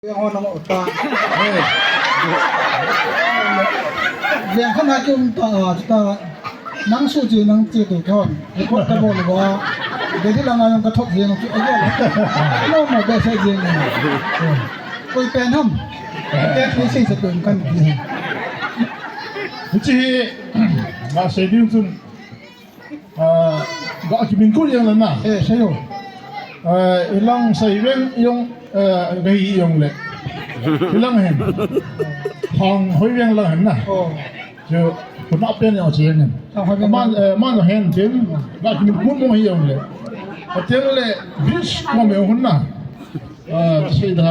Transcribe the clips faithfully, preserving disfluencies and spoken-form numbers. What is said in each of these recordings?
Veng hon nang ota. Veng khan a ki um ta, a, ta. Nang su ji nang ji tu kon. Record ka bol ba. Be di lang ayong ka thok jeng ki. Ayo. No mo be se jeng. Koi pen ham. Pen ni si se pen kan ki. Hichi hi, nga sei ding chun, ah, ga kimin kul jeng le na. Eh, sei o. Ah, ilang sei veng jong, ah, ga hi jong le. Ilang hen. Hang hoi veng lang hen na. Oh. Chu, kuna pen jong chi hen. Hang hoi veng. Man, eh, man hen tin. Ga kimin kul mo hi jong le. Atin le, bis mo me hun na. Ah, sei da.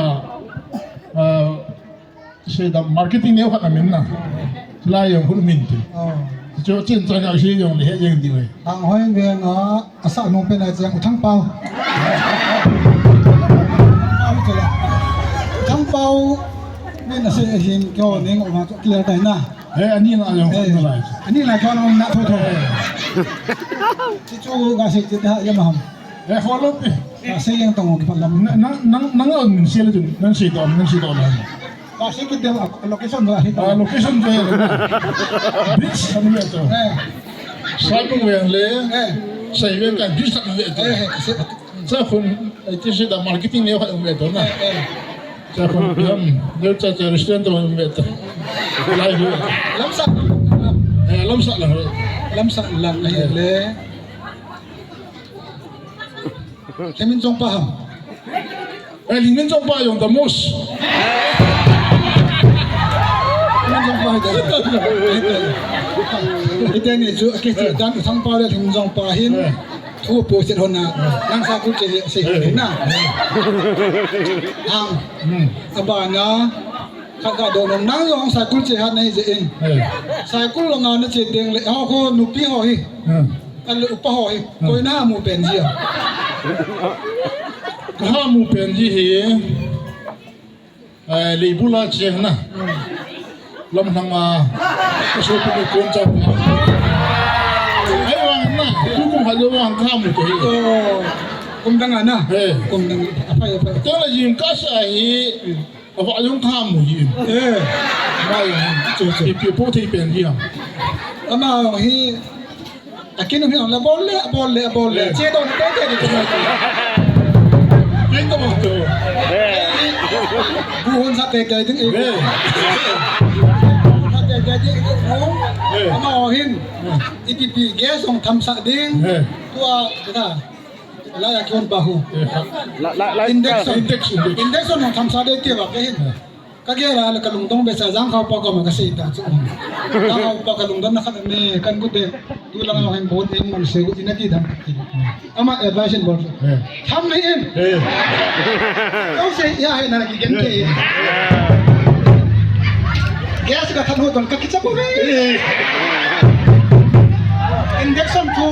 Ah, Sei da marketing neo khat amin na. Lai jong hun min ti. Oh. Chu chin chan a sei jong le he jeng di wei. Ang hoi veng a, asa nung pen a jeng U Thangpau. U Thangpau, min a sei hin kyo ning o ma chu clear tai na. He, ani na jong hun lai. Ani na kyo na tho tho. Chi chu ga sei chi ta ya ma ham. Eh, follow pi. Ah, sei yang tong ki palam. Nang, nang, nang, nang on min sei le tu, nang sei to, nang sei to na. Ah, sei ki dem, ah, location tu, ah, sei to. Ah, location tu, eh. Beach, anu ya to. Eh. Sa tu yang le. Eh. Sei yang kan beach anu ya to. Eh, eh, sei. Sa khun, eh, ti sei da marketing le anu ya to na. Eh, eh. Sa khun, yam, le cha cha restaurant tu anu ya to. Lai hu. Lamsah. Eh, lamsah lang. Lamsah lang, eh, le. Lhingminjong pa ham. Eh, Lhingminjong pa jong the most. Lhingminjong pa hi the. Hiti ni chu, kiti dan sang pa le Lhingminjong pa hin. Eh. Thu po set hon na. Nang sa kul che se hon na. Eh. Ang. Hmm. Abana. Khat ka doh nom nang jong cycle che hat na hi jeh in. Eh. Cycle langa na che teng le, ho, ho, nupi ho hi. Hmm. Kal le upa ho hi. Hmm. Koi na mu pen ji a. Ka ha mu pen ji hi. Eh, Leibula che na. Hmm. Lamlhang a. Ka so pu ko kon cha. Ai vang na. Tu kum ha lo vang ka mu to hi. Oh. Kum dang a na. Eh. Kum dang. Apai, apai. To la jing ka sa hi. Hmm. Ava jong ka mu hi. Eh. Ama jong. Chu, chu. Ipi po thei pen hi am. Ama jong hi. Akin hi la bol le, bol le, bol le. Eh. Che don te te te te. Pen to mo to. Eh. Bu hon sa te te ding. Eh. Sa te te ding. Eh. Ama jong hin. Eh. Ipi pi gas jong tham sa ding. Eh. Tua ta. Lai a kihon pa hu. Eh, kha. La, la, la, injection. Injection. Injection. Injection hung tham sa de ti va ka hin. Eh. Ka gel a le ka lungdong be sa Jangkhao pa koma ka sei ta chu. Jangkhao pa ka lungdon na khat ne kan gu de. Tu lang a hin bon in man se gu in a ti dam. Ama advice in bol. Eh. Tham ni in. Eh. Kau sei ya hai na ki gen ke. Eh. Gas ka tham ho don ka kicha bo ve. Eh. Injection tu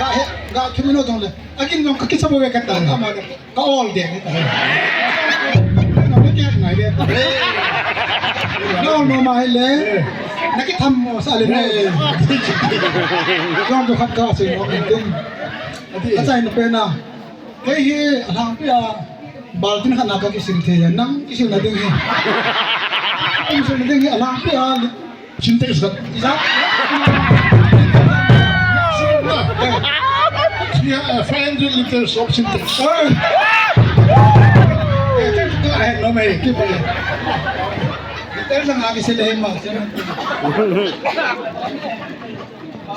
ga he ga thumino don le. Akin jong ka kicha bo ve ka ta, ka ma ka ol de. Na ol mo ma le. Na kitham mo sa le ne. Jong to khat ka se mo tin. Ka chai na pe na. Kei hi alhangpi a baltin khat na ka kisil thei a, nang kisil na ding hi. Kisil na ding hi alhangpi a. Sintex khat. Isa? Yeah, uh, five hundred liters of Sintex. Oh. Eh, ten to go ahead, no, mate. Keep it. Liters lang aki sila hima.